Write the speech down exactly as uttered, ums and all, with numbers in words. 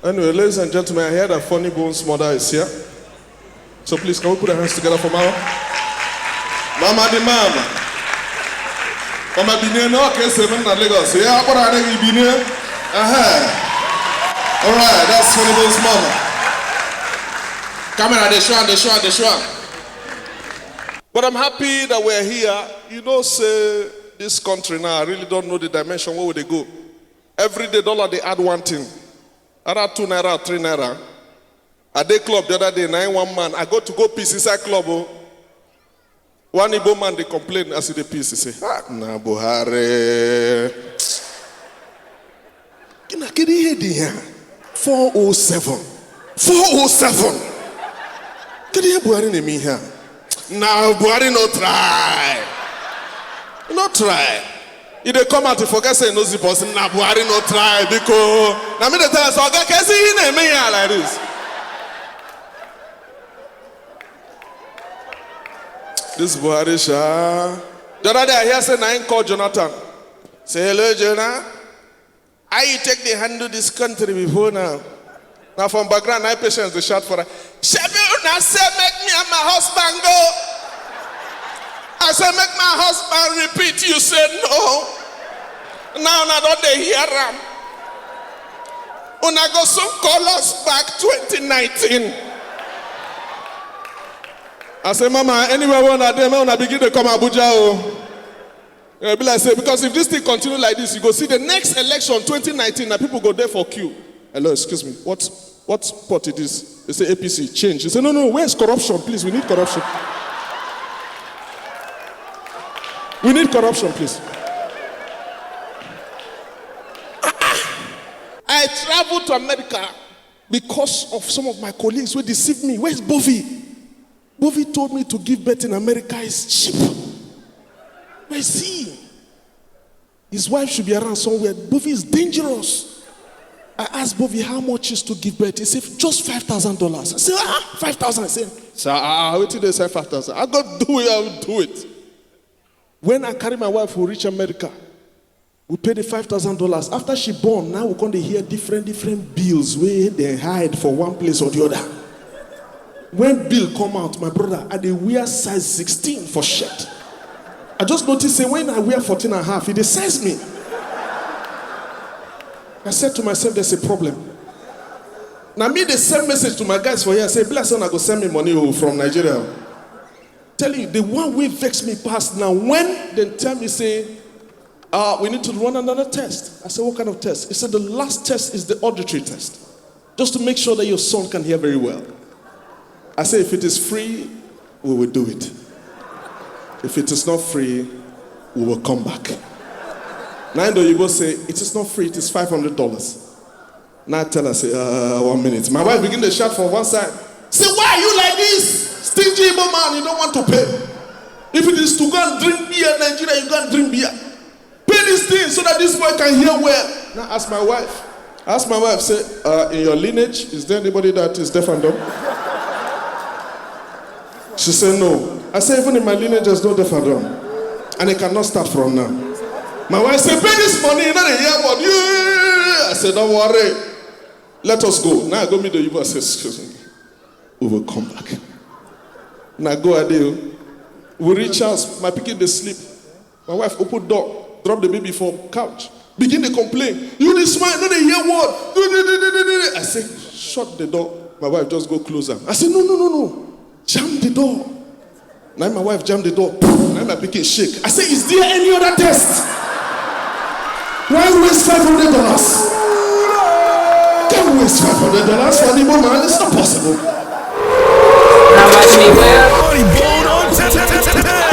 Anyway, ladies and gentlemen, I hear that Funny Bones' mother is here. So please, can we put our hands together for Mama? Mama the Mama. Mama Binie, no, okay, seven na Lagos. Yeah, what are they, Binie? Uh-huh. All right, that's Funny Bones' mama. Camera, they show, they show, they show. But I'm happy that we're here. You know, say, this country now, I really don't know the dimension where would they go. Every day, dollar, they add one thing. Add two naira, three naira. I dey club the other day, nine one man. I go to go piss inside club. Oh. One Igbo man, they complain as he dey piss. He say, "Ah, na Buhari." Kina kidi head here. four oh seven. four oh seven. Kidi head Buhari name here. Now Buhari no try. No try. If they come out, you forget say no zip us. Na Buhari no try because na me the tell us, "Okay, can see him name here like this." This Buhari sha. The other day I hear say na him call Jonathan. Say, "Hello, Jonah. How you take the handle this country before now?" Now from background, my patients they shout for her. "Shebi una say make me and my husband go. I say make my husband repeat. You say no. Now una don dey hear am. Una go soon call us back twenty nineteen." I say, "Mama, anywhere we una dey, make una begin to come Abuja." Oh. Eh, be like say, because if this thing continue like this, you go see the next election, twenty nineteen, na people go there for queue. "Hello, excuse me, what, what party this?" They say, "A P C, change." You say, "No, no, where's corruption? Please, we need corruption. We need corruption, please." I traveled to America because of some of my colleagues who deceived me. Where's Bovi? Bovi told me to give birth in America is cheap. Where's he? His wife should be around somewhere. Bovi is dangerous. I asked Bovi how much is to give birth. He said, "Just five thousand dollars." I said, "Ah, five thousand." I said, "Sir, ah, ah, wait till they say five thousand. I got to do it, I will do it." When I carry my wife, we reach America. We pay the five thousand dollars. After she born, now we come dey hear different, different bills wey they hide for one place or the other. When bill come out, my brother, I dey wear size sixteen for shirt. I just notice say when I wear fourteen and a half, e dey size me. I said to myself, "There's a problem." Now me dey send message to my guys for here, say, "Be like say una go send me money, oh, from Nigeria." Tell you, the one wey vex me pass now when they tell me say, "Ah, we need to run another test." I said, "What kind of test?" He said, "The last test is the auditory test, just to make sure that your son can hear very well." I said, "If it is free, we will do it. If it is not free, we will come back." Now the Oyibo say, "It is not free, it is five hundred dollars." Now I tell her, say, "Uh, one minute." My wife begin to shout for one side. Say, "Why are you like this? Stingy Igbo man, you don't want to pay. If it is to go and drink beer in Nigeria, you go and drink beer. Pay this thing so that this boy can hear well." Now ask my wife. Ask my wife, say, "Uh, in your lineage, is there anybody that is deaf and dumb?" She said, "No." I said, "Even in my lineage, there's no deaf and dumb. And it cannot start from now." My wife said, "Pay this money, you know the year what?" You, I said, "Don't worry. Let us go." Now I go meet the Igbo. I said, "Excuse me. We will come back." Now go, I do. We reach house. My pikin dey sleep. My wife open door, drop the baby for couch, begin to complain. "You this man, no dey hear word." I say, "Shut the door." My wife just go close am. I say, "No, no, no, no. Jam the door." Now my wife jam the door. Now my pikin shake. I say, "Is there any other test? Why waste five hundred dollars? Can't waste five hundred dollars for the woman. It's not possible."